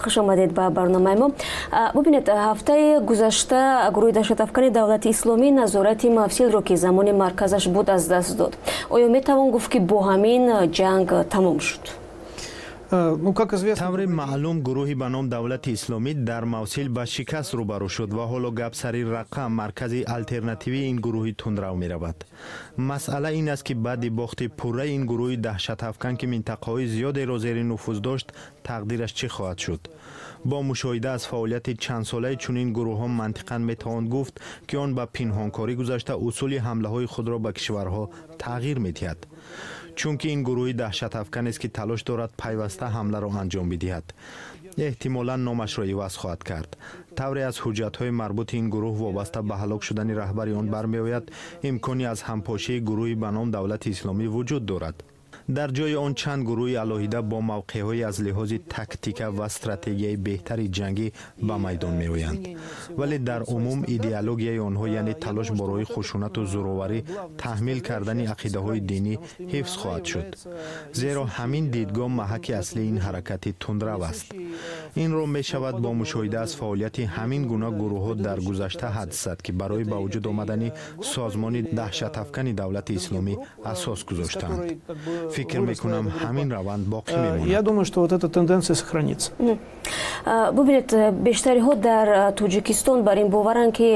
Хуш омадед ба барномаи мо. Бубинед, ҳафтаи гузашта гурӯҳи даҳшатафкани Давлати Исломӣ назорати Мавсилро, ки замони марказаш буд, аз даст дод. Оё метавон гуфт, ки бо ҳамин ҷанг тамом шуд? Тавре маълум, гурӯҳи ба ном Давлати Исломӣ дар Мавсил ба шикаст рӯбарӯ шуд ва ҳоло гап сари Раққа, маркази алтернативии ин гурӯҳи тундрав, меравад. Масъала ин аст, ки баъди бохти пурраи ин гурӯҳи даҳшатафкан, ки минтақаҳои зиёдеро зери нуфуз дошт, тақдираш чӣ хоҳад шуд? Бо мушоҳида аз фаъолияти чандсолаи чунин гурӯҳҳо мантиқан метавон гуфт, ки он ба пинҳонкорӣ гузашта, усули ҳамлаҳои худро ба кишварҳо тағйир медиҳад, чунки ин гурӯҳи даҳшатафканест, ки талош дорад пайваста ҳамларо анҷом бидиҳад, эҳтимолан номашро иваз хоҳад кард. Тавре аз ҳуҷҷатҳои марбути ин гурӯҳ вобаста ба ҳалок шудани раҳбари он бармеояд, имкони аз ҳампошии гурӯҳи ба ном Давлати Исломӣ вуҷуд дорад. Дар ҷои он чанд гурӯҳи алоҳида бо мавқеъҳои аз лиҳози тактика ва стратегияи беҳтари ҷангӣ ба майдон меоянд, вале дар умум идеологияи онҳо, яъне талош бо роҳи хушунату зӯроварӣ таҳмил кардани ақидаҳои динӣ, ҳифз хоҳад шуд, зеро ҳамин дидгоҳ маҳаки аслии ин ҳаракати тундрав аст. Инро мешавад бо мушоҳида аз фаъолияти ҳамин гуна гурӯҳҳо дар гузашта ҳадс зад, ки барои ба вуҷуд омадани созмони даҳшатафкани Давлати Исломӣ асос гузоштаанд. Фикр мекунам, ҳамин раванд боқӣ мемонад. Я думаю, что вот эта тенденция сохранится. Бубинед, бештариҳо дар Тоҷикистон бар ин боваранд, ки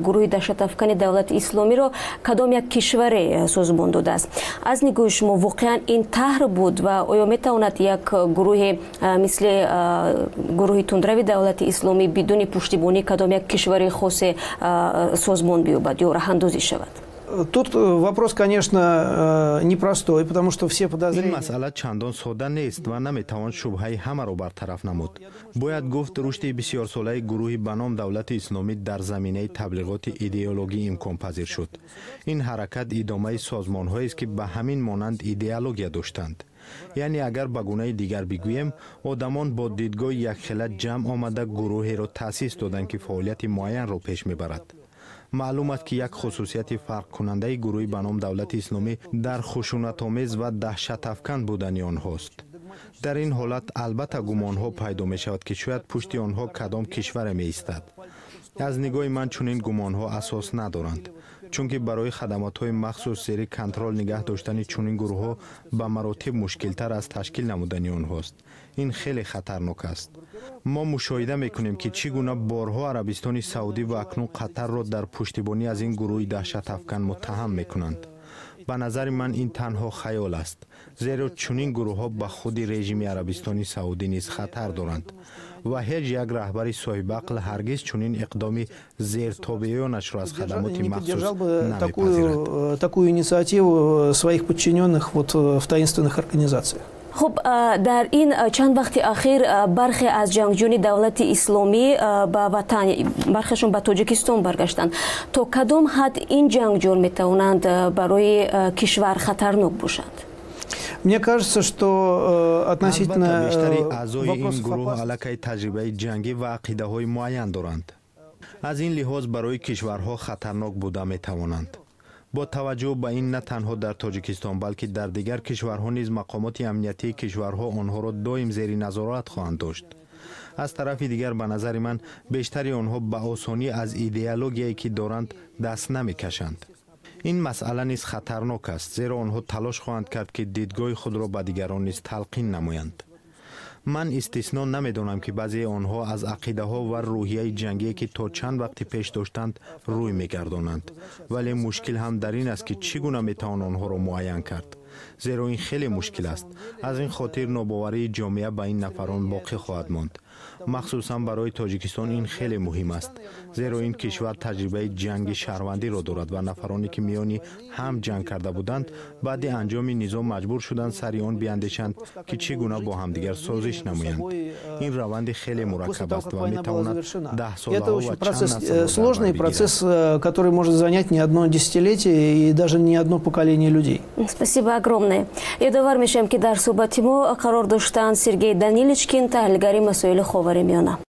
гурӯҳи даҳшатафкани Давлати Исломиро кадом як кишваре созмон додааст. Аз нигоҳи шумо, воқеан ин таҳр буд ва оё метавонад як гурӯҳе мисли гурӯҳи тундрави Давлати Исломӣ бидуни пуштибонии кадом як кишвари хосе созмон биёбад ё раҳандозӣ шавад? Тут вопрос, конечно, непростой, потому что все подозрения. Ин масъала чандон сода нест ва наметавон шубҳаи ҳамаро бартараф намуд. Бояд гуфт, рушди бисёрсолаи гурӯҳи ба ном Давлати Исломӣ дар заминаи таблиғоти идеологӣ имконпазир шуд. Ин ҳаракат идомаи созмонҳоест, ки ба ҳамин монанд идеология доштанд. Яъне, агар ба гунаи дигар бигӯем, одамон бо дидгоҳи якхела ҷамъ омада, гурӯҳеро таъсис доданд, ки фаъолияти муайянро пеш мебарад. Маълум аст, ки як хусусияти фарқкунандаи гурӯҳи ба ном Давлати Исломӣ дар хушунатомез ва даҳшатафкан будани онҳост. Дар ин ҳолат албатта гумонҳо пайдо мешавад, ки шояд пушти онҳо кадом кишваре меистад. Аз нигоҳи ман, чунин гумонҳо асос надоранд, чунки барои хадамотҳои махсус зери контрол нигаҳ доштани чунин гурӯҳҳо ба маротиб мушкилтар аз ташкил намудани онҳост. Ин хеле хатарнок аст. Мо мушоҳида мекунем, ки чӣ гуна борҳо Арабистони Саудӣ ва акнун Қатарро дар пуштибонӣ аз ин гурӯҳи даҳшатафкан муттаҳам мекунанд. Ба назари ман, ин танҳо хаёл аст, зеро чунин гурӯҳҳо ба худи режими Арабистони Саудӣ низ хатар доранд ва ҳеҷ як раҳбари соҳибақл ҳаргиз чунин иқдоми зертобеёнашро аз хадамоти махсус намепазирад. Такую инициативу своих подчиненных вот в таинственных организациях. Хуб, дар ин чанд вақти ахир бархе аз ҷангҷӯёни Давлати Исломӣ ба ватан, бархешон ба Тоҷикистон баргаштанд. То кадом ҳад ин ҷангҷӯён метавонанд барои кишвар хатарнок бошанд? Мне кажется, что относительно Бештари аъзои ин гурӯҳ аллакай таҷрибаи ҷангӣ ва ақидаҳои муайян доранд. Аз ин лиҳоз барои кишварҳо хатарнок буда метавонанд. Бо таваҷҷӯҳ ба ин, на танҳо дар Тоҷикистон, балки дар дигар кишварҳо низ мақомоти амниятии кишварҳо онҳоро доим зери назорат хоҳанд дошт. Аз тарафи дигар, ба назари ман, бештари онҳо ба осонӣ аз идеологияе, ки доранд, даст намекашанд. Ин масъала низ хатарнок аст, зеро онҳо талош хоҳанд кард, ки дидгоҳи худро ба дигарон низ талқин намоянд. Ман истисно намедонам, ки баъзеи онҳо аз ақидаҳо ва рӯҳияи ҷангие, ки то чанд вақти пеш доштанд, рӯй мегардонанд, вале мушкил ҳам дар ин аст, ки чӣ гуна метавон онҳоро муайян кард, зеро ин хеле мушкил аст. Аз ин хотир нобоварии ҷомеа ба ин нафарон боқӣ хоҳад монд. Махсусан барои Тоҷикистон ин хеле муҳим аст, зеро ин кишвар таҷрибаи ҷанги шаҳрвандиро дорад ва нафароне, ки миёни ҳам ҷанг карда буданд, баъди анҷоми низом маҷбур шуданд сари он биандешанд, ки чӣ гуна бо ҳамдигар созиш намоянд. Ин раванди хеле мураккаб аст ва метавонад даҳсолаҳо ва чанд Сложный процесс, который может занять не одно десятилетие и даже не одно поколение людей. Спасибо огромное. Ёдовар мешавем, ки дар суҳбати мо қарор доштанд Сергей Даниличкин, таҳлилгари масоили Ховари Миёна.